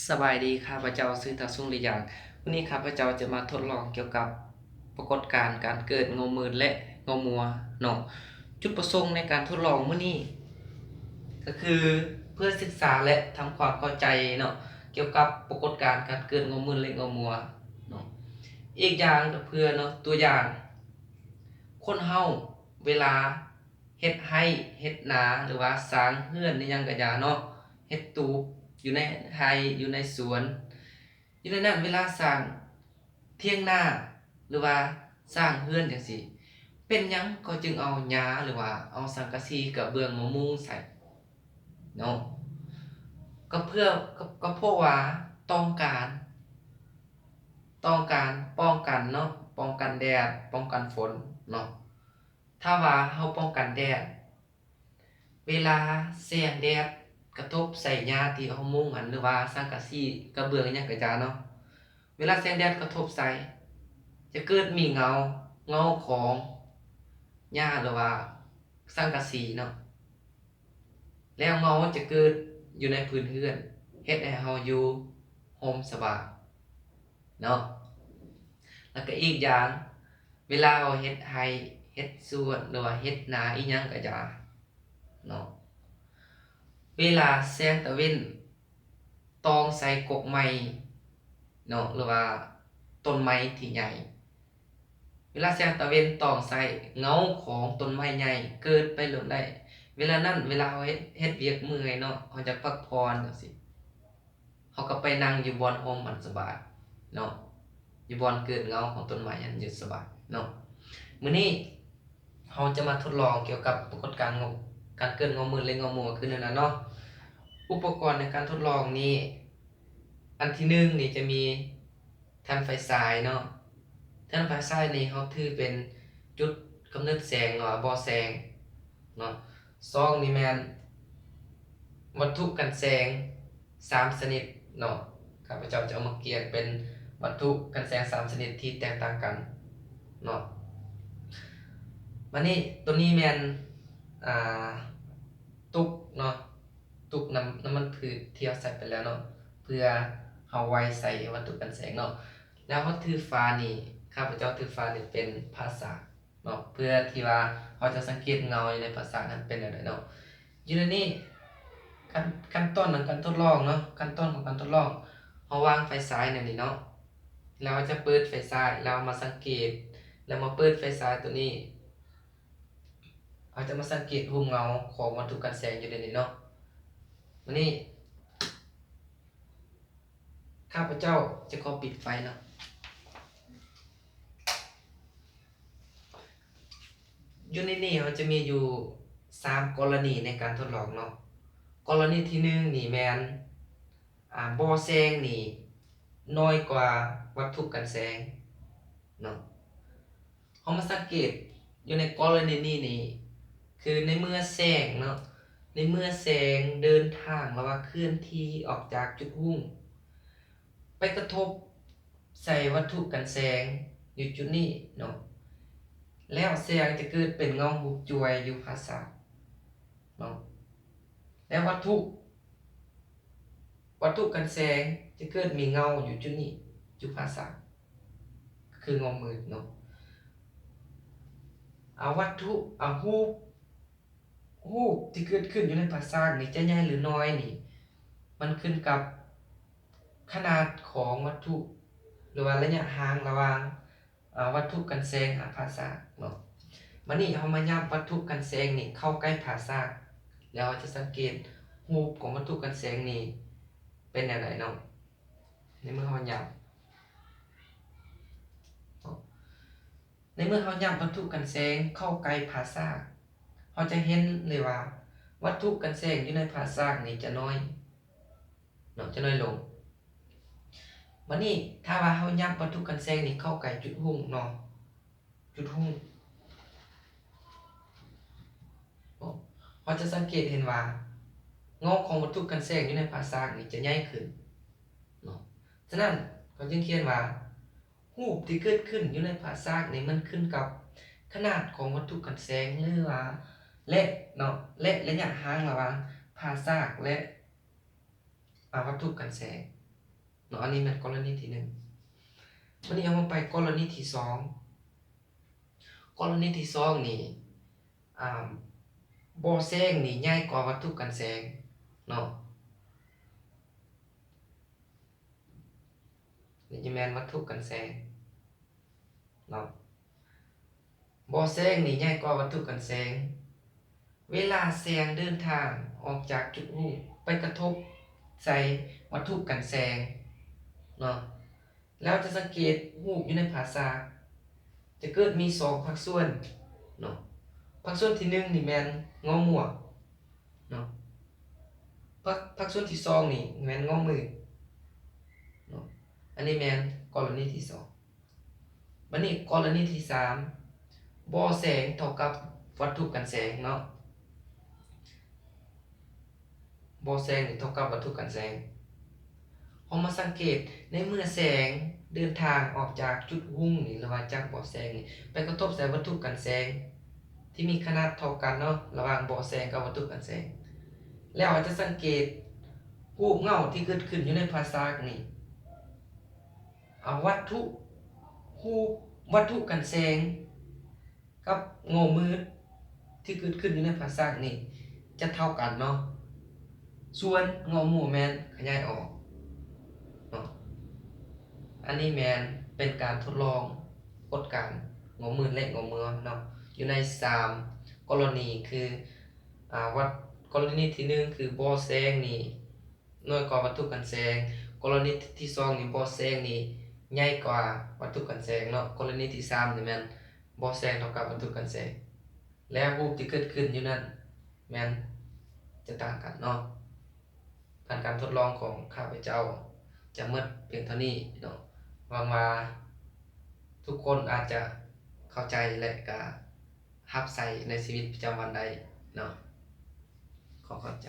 ສະບາຍດີ, ຂ້າພະເຈົ້າຊື່ທ້າວຊຸງ ລີຢາງ. ມື້ນີ້ຂ້າພະເຈົ້າຈະມາທົດລອງກ່ຽວກັບປາກົດການການເກີດເງົາມືດ ແລະ ເງົາມົວເນາະ. ຈຸດປະສົງໃນການທົດລອງມື້ນີ້ກໍຄືເພື່ອສຶກສາ ແລະ ທຳຄວາມເຂົ້າໃຈເນາະ ກ່ຽວກັບປາກົດການການເກີດເງົາມືດ ແລະ ເງົາມົວເນາະ. ອີກຢ່າງກໍເພື່ອເນາະ ຕົວຢ່າງ ຄົນເຮົາເວລາເຮັດໄຮ່ເຮັດນາ ຫຼືວ່າສ້າງເຮືອນອີ່ຫຍັງກໍຢ່າເນາະ, ເຮັດຕູບຢູ່ໃນໄຮ່ຢູ່ໃນສວນ ຢູ່ໃນນັ້ນເວລາສ້າງຖຽງນາ ຫຼືວ່າສ້າງເຮືອນຈັ່ງຊີ້ ເປັນຫຍັງເຂົາຈຶ່ງເອົາຫຍ້າ ຫຼືວ່າເອົາສັງກະສີກະເບື້ອງມາມຸງໃສ່ເນາະ? ກໍເພື່ອ ກໍ ກໍເພາະວ່າຕ້ອງການ ຕ້ອງການປ້ອງກັນເນາະ, ປ້ອງກັນແດດ ປ້ອງກັນຝົນເນາະ. ຖ້າວ່າເຮົາປ້ອງກັນແດດ ເວລາແສງແດດກະທົບໃສ່ຫຍ້າທີ່ເຮົາມຸງຫັ້ນ ຫຼືວ່າສັງກະສີກະເບື້ອງຫຍັງກະຢ່າເນາະ, ເວລາແສງແດດກະທົບໃສ່ ຈະເກີດມີເງົາ ເງົາຂອງຫຍ້າ ຫຼືວ່າສັງກະສີເນາະ, ແລ້ວເງົາຈະເກີດຢູ່ໃນພື້ນເຮືອນ ເຮັດໃຫ້ເຮົາຢູ່ຮົ່ມສະບາຍເນາະ. ແລ້ວກະອີກຢ່າງ ເວລາເຮົາເຮັດໄຮ່ເຮັດສວນ ຫຼືວ່າເຮັດນາອີ່ຫຍັງກະຢ່າເນາະ, ເວລາແສງຕາເວັນສ່ອງໃສ່ກົກໄມ້ເນາະ ຫຼືວ່າຕົ້ນໄມ້ທີ່ໃຫຍ່ ເວລາແສງຕາເວັນສ່ອງໃສ່ ເງົາຂອງຕົ້ນໄມ້ໃຫຍ່ເກີດໄປໂລດໄດ້. ເວລານັ້ນ ເວລາເຮົາເຮັດ ເຮັດວຽກເມື່ອຍເນາະ ເຮົາຢາກພັກຜ່ອນຈັ່ງຊີ້ ເຮົາກໍໄປນັ່ງຢູ່ບ່ອນຮົ່ມອັນສະບາຍເນາະ, ຢູ່ບ່ອນເກີດເງົາຂອງຕົ້ນໄມ້ຫັ້ນ ຢູ່ສະບາຍເນາະ. ມື້ນີ້ເຮົາຈະມາທົດລອງກ່ຽວກັບປາກົດການເງົາ ການເກີດເງົາມືດ ແລະ ເງົາມົວຄືແນວນັ້ນເນາະ. ອຸປະກອນໃນການທົດລອງນີ້ ອັນທີໜຶ່ງນີ້ຈະມີ ຖຽນໄຟສາຍເນາະ, ຖຽນໄຟສາຍນີ້ເຮົາຖືເປັນຈຸດກຳເນີດແສງ ຫຼືວ່າບໍ່ແສງເນາະ. ສອງນີ້ແມ່ນວັດຖຸກັນແສງສາມຊະນິດເນາະ, ຂ້າພະເຈົ້າຈະເອົາມາກຽງເປັນວັດຖຸກັນແສງສາມຊະນິດທີ່ແຕກຕ່າງກັນເນາະ. ບາດນີ້ໂຕນີ້ແມ່ນ ອ່າ ຕຸກເນາະ, ຕຸກນ້ຳ ນ້ຳມັນພືດທີ່ເຮົາໃສ່ໄປແລ້ວເນາະ ເພື່ອເຮົາໄວ້ໃສ່ວັດຖຸກັນແສງເນາະ. ແລ້ວເຮົາຖືຝານີ້ ຂ້າພະເຈົ້າຖືຝານີ້ເປັນຜ້າສາກເນາະ ເພື່ອທີ່ວ່າເຮົາຈະສັງເກດເງົາຢູ່ໃນຜ້າສາກນັ້ນເປັນແນວໃດເນາະ. ຢູ່ໃນນີ້ ຂັ້ນ ຂັ້ນຕອນຂອງການທົດລອງເນາະ, ຂັ້ນຕອນຂອງການທົດລອງ ເຮົາວາງໄຟສາຍແນວນີ້ເນາະ, ແລ້ວເຮົາຈະເປີດໄຟສາຍ ແລ້ວເຮົາມາສັງເກດ ແລ້ວມາເປີດໄຟສາຍໂຕນີ້ ເຮົາຈະມາສັງເກດຮູບເງົາຂອງວັດຖຸກັນແສງຢູ່ໃນນີ້ເນາະ. ບາດນີ້ ຂ້າພະເຈົ້າຈະຂໍປິດໄຟເນາະ. ຢູ່ໃນນີ້ເຮົາຈະມີຢູ່ສາມກໍລະນີໃນການທົດລອງເນາະ. ກໍລະນີທີໜຶ່ງນີ້ແມ່ນ ອ່າ ບໍ່ແສງນີ້ນ້ອຍກວ່າວັດຖຸກັນແສງເນາະ. ເຮົາມາສັງເກດຢູ່ໃນກໍລະນີນີ້ນີ້ ຄືໃນເມື່ອແສງເນາະ ໃນເມື່ອແສງເດີນທາງ ຫຼືວ່າເຄື່ອນທີ່ອອກຈາກຈຸດຮຸ່ງ ໄປກະທົບໃສ່ວັດຖຸກັນແສງຢູ່ຈຸດນີ້ເນາະ, ແລ້ວແສງຈະເກີດເປັນເງົາຮູບຈວຍຢູ່ຜາສາກເນາະ, ແລ້ວວັດຖຸ ວັດຖຸກັນແສງຈະເກີດມີເງົາຢູ່ຈຸດນີ້ ຢູ່ຜາສາກ ຄືເງົາມືດເນາະ. ອາ ວັດຖຸ ອາ ຮູບ ຮູບທີ່ເກີດຂຶ້ນຢູ່ໃນຜາສາກນີ້ຈະໃຫຍ່ຫຼືນ້ອຍນີ້ ມັນຂຶ້ນກັບຂະໜາດຂອງວັດຖຸ ຫຼືວ່າໄລຍະຫ່າງລະຫວ່າງ ອາ ວັດຖຸກັນແສງຫາຜາສາກເນາະ. ບາດນີ້ເຮົາມາຫຍັບວັດຖຸກັນແສງນີ້ເຂົ້າໃກ້ຜາສາກ ແລ້ວເຮົາຈະສັງເກດຮູບຂອງວັດຖຸກັນແສງນີ້ເປັນແນວໃດເນາະ. ໃນເມື່ອເຮົາຫຍັບ ໃນເມື່ອເຮົາຫຍັບວັດຖຸກັນແສງເຂົ້າໃກ້ຜາສາກ ເຮົາຈະເຫັນເລີຍວ່າ ວັດຖຸກັນແສງຢູ່ໃນຜາສາກນີ້ຈະນ້ອຍເນາະ ຈະນ້ອຍລົງ. ບາດນີ້ຖ້າວ່າເຮົາຫຍັບວັດຖຸກັນແສງນີ້ເຂົ້າໃກ້ຈຸດຮຸ່ງເນາະ ຈຸດຮຸ່ງ ເຮົາຈະສັງເກດເຫັນວ່າ ເງົາຂອງວັດຖຸກັນແສງຢູ່ໃນຜາສາກນີ້ຈະໃຫຍ່ຂຶ້ນເນາະ. ສະນັ້ນ ເຮົາຈຶ່ງຂຽນວ່າ ຮູບທີ່ເກີດຂຶ້ນຢູ່ໃນຜາສາກນີ້ມັນຂຶ້ນກັບຂະໜາດຂອງວັດຖຸກັນແສງ ຫຼືວ່າ ແລະ ເນາະ ແລະ ໄລຍະຫ່າງລະຫວ່າງຜາສາກ ແລະ ອາ ວັດຖຸກັນແສງ ເນາະ. ອັນນີ້ແມ່ນກໍລະນີທີໜຶ່ງ. ບັດນີ້ເຮົາມາໄປກໍລະນີທີສອງ. ກໍລະນີທີສອງນີ້ ອາ ບໍ່ແສງນີ້ໃຫຍ່ກວ່າວັດຖຸກັນແສງເນາະ. ນີ້ຈະແມ່ນວັດຖຸກັນແສງເນາະ. ບໍ່ແສງນີ້ໃຫຍ່ກວ່າວັດຖຸກັນແສງ. ເວລາແສງເດີນທາງອອກຈາກຈຸດຮຸ່ງໄປກະທົບໃສ່ວັດຖຸກັນແສງເນາະ, ແລ້ວຈະສັງເກດຮູບຢູ່ໃນຜາສາກ ຈະເກີດມີສອງພາກສ່ວນເນາະ. ພາກສ່ວນທີໜຶ່ງນີ້ແມ່ນເຫງົາໝວກເນາະ, ພາກ ພາກສ່ວນທີສອງນີ້ແມ່ນເຫງົາມືດເນາະ. ອັນນີ້ແມ່ນກໍລະນີທີສອງ. ບັດນີ້ກໍລະນີທີສາມ ບໍ່ແສງເທົ່າກັບວັດຖຸກັນແສງເນາະ. ບໍ່ແສງນີ້ເທົ່າກັບວັດຖຸກັນແສງ. ເຮົາມາສັງເກດ ໃນເມື່ອແສງເດີນທາງອອກຈາກຈຸດຮຸ່ງນີ້ ຫຼືວ່າຈາກບໍ່ແສງນີ້ ໄປກະທົບໃສ່ວັດຖຸກັນແສງທີ່ມີຂະໜາດເທົ່າກັນເນາະ ລະຫວ່າງບໍ່ແສງກັບວັດຖຸກັນແສງ, ແລ້ວເຮົາຈະສັງເກດຮູບເຫງົາທີ່ເກີດຂຶ້ນຢູ່ໃນຜາສາກນີ້ ເອົາວັດຖຸ ຮູບວັດຖຸກັນແສງກັບເຫງົາມືດທີ່ເກີດຂຶ້ນຢູ່ໃນຜາສາກນີ້ຈະເທົ່າກັນເນາະ, ສ່ວນເຫງົາໝູ່ແມ່ນຂະຫຍາຍອອກເນາະ. ອັນນີ້ແມ່ນເປັນການທົດລອງກົດການເຫງົາມືດ ແລະ ເຫງົາໝວກເນາະ ຢູ່ໃນສາມກໍລະນີ ຄື ອາ ວັດ ກໍລະນີທີໜຶ່ງ ຄືບໍ່ແສງນີ້ ນ້ອຍກວ່າວັດຖຸກັນແສງ, ກໍລະນີທີສອງນີ້ ບໍ່ແສງນີ້ໃຫຍ່ກວ່າວັດຖຸກັນແສງເນາະ, ກໍລະນີທີສາມນີ້ແມ່ນບໍ່ແສງເທົ່າກັບວັດຖຸກັນແສງ ແລະ ຮູບທີ່ເກີດຂຶ້ນຢູ່ນັ້ນແມ່ນຈະຕ່າງກັນເນາະ. ການ ການທົດລອງຂອງຂ້າພະເຈົ້າຈະໝົດພຽງເທົ່ານີ້ເນາະ. ຫວັງວ່າທຸກຄົນອາດຈະເຂົ້າໃຈ ແລະ ກະຮັບໃຊ້ໃນຊີວິດປະຈຳວັນໄດ້ເນາະ. ຂໍຂອບໃຈ.